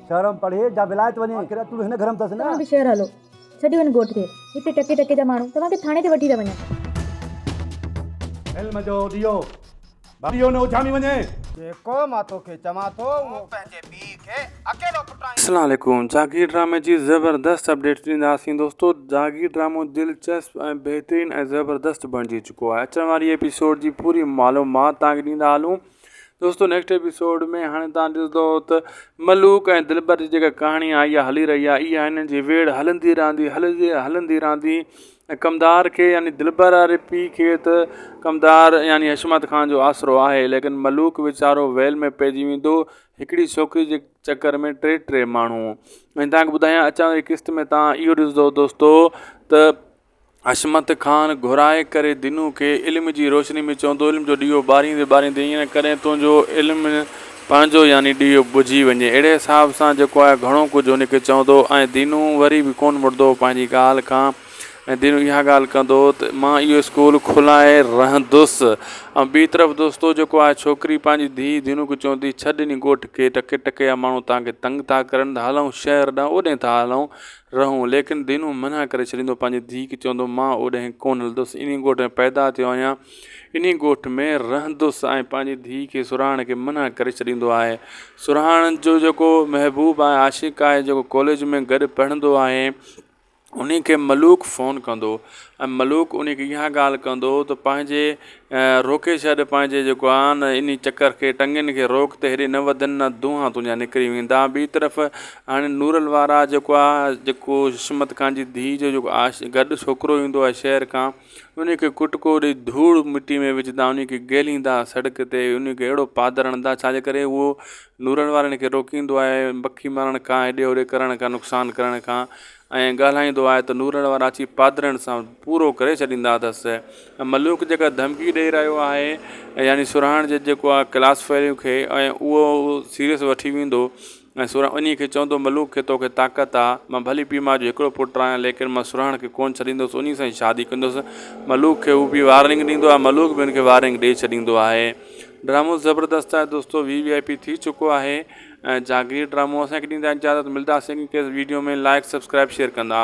شهر ۾ پڙهي جا ولايت وڃي، آخر اٽلو هن گهر ۾ اٿس نه. توهان به شهر هلو، ڇڏيو هن ڳوٺ کي، هتي ٽڪي ٽڪي جا ماڻهو توهان کي ٿاڻي تي وٺي ٿا وڃن. علم جو ڏيئو ڏيئو نه اجهامي وڃي. جيڪو مان توکي چوان ٿو اهو. پنهنجي پيء کي اڪيلو پٽ آهين. اسلام عليڪم جاگير ڊرامي جي زبردست اپڊيٽس ڏينداسين دوستو جاگير ڊرامو دلچسپ ۽ بهترين ۽ زبردست بڻجي چڪو آهي اچڻ واري ايپيسوڊ جي پوري معلومات توهان کي ڏيندا هلون دوستو نيڪسٽ ايپيسوڊ ۾ هاڻي توهان ڏسندو ته ملوڪ ۽ دلبر جي جيڪا ڪهاڻي آئي آهي هلي رهي آهي اها هنن جي ويڙهه هلندي رهندي هلندي هلندي رهندي ۽ ڪمدار کي يعني دلبر واري پيء کي ته ڪمدار يعني حشمت خان جو آسرو آهي ليڪن ملوڪ ويچارو ويل ۾ پئجي ويندو هڪڙي ڇوڪري جي چڪر ۾ ٽي ٽي ماڻهو ۽ توهان کي ٻڌايان اچڻ واري قسط ۾ توهان اهو ڏسندو دوستو ته حشمت خان گهرائي ڪري دينو کي علم جي روشني ۾ چوندو علم جو ڏيئو ٻاريندي ٻاريندي ائين نه ڪڏهن تنهنجو علم پنهنجو يعني ڏيئو ٻجهي وڃي اهڙي حساب سان جيڪو آهي گهڻو ڪجهه هن کي چوندو ۽ دينو وري به ڪونه مڙندو پنهنجي ڳالهه کان ۽ دينو اها ڳالهه ڪندو ته مان اهو اسڪول کولائي رهندس ۽ ٻي طرف دوستو جيڪو آهي ڇوڪري پنهنجي ڌيء دينو کي چوندي ڇڏ انهي ڳوٺ کي ٽڪي ٽڪي جا ماڻهو توهان کي تنگ ٿا ڪرن ته هلون شهر ڏانهن اوڏي ٿا هلون رهون. ليڪن دينو منع ڪري ڇڏيندو، پنهنجي ڌيء کي چوندو، مان اوڏانهن ڪونه هلندس، انهيء ڳوٺ ۾ پيدا ٿيو آهيان، انهيء ڳوٺ ۾ رهندس ۽ پنهنجي ڌيء کي سرهاڻ کي منع ڪري ڇڏيندو آهي. سرهاڻ جو جيڪو محبوب آهي، عاشق آهي، جيڪو ڪاليج ۾ گڏ پڙهندو آهي، انهيء کي ملوڪ فون ڪندو ۽ ملوڪ انهيء کي اها ڳالهه ڪندو ته پنهنجي روڪي ڇڏ پنهنجي جيڪو آ نه انهي چڪر کي ٽنگن کي روڪ ته هيڏي نه وڌن نه دونهان تنهنجا نڪري ويندا ٻي طرف هاڻي نورل وارا جيڪو آ جيڪو حشمت خان جي ڌيء جو جيڪو آش گڏ ڇوڪرو ايندو آ شهر کان انهي کي ڪٽڪو ڏئي ڌوڙ مٽي ۾ وجهندا انهي کي گهليندا سڙڪ تي انهي کي اهڙو پادر هڻندا ڇا جي ڪري اهو نورل وارن کي روڪيندو آهي مکي مارڻ کان هيڏي هوڏي ڪرڻ کان نقصان ڪرڻ کان ۽ ڳالهائيندو آهي ته نورڻ وارا اچي پادرن سان پورو ڪري ڇڏيندا اٿس ۽ ملوڪ جيڪا ڌمڪي ڏئي رهيو آهي يعني سرهاڻ جي جيڪو آهي ڪلاس فيلو کي ۽ اهو سيريس وٺي ويندو ۽ سرهاڻ انهي کي چوندو ملوڪ کي توکي طاقت آ مان ڀلي پيء ماء جو هڪڙو پٽ آهيان ليڪن مان سرهاڻ کي ڪونه ڇڏيندس انهي سان ئي شادي ڪندس ملوڪ کي هو به وارننگ ڏيندو آهي ملوڪ به ان کي وارننگ ڏئي ڇڏيندو آهي ڊرامو زبردست آهي دوستو وي وي آء پي ٿي چڪو آهي ۽ جاگير ڊرامو اسان کي ڏيندا اجازت ملداسين ڪنهن ويڊيو ۾ لائڪ سبسڪرائب شيئر ڪندا.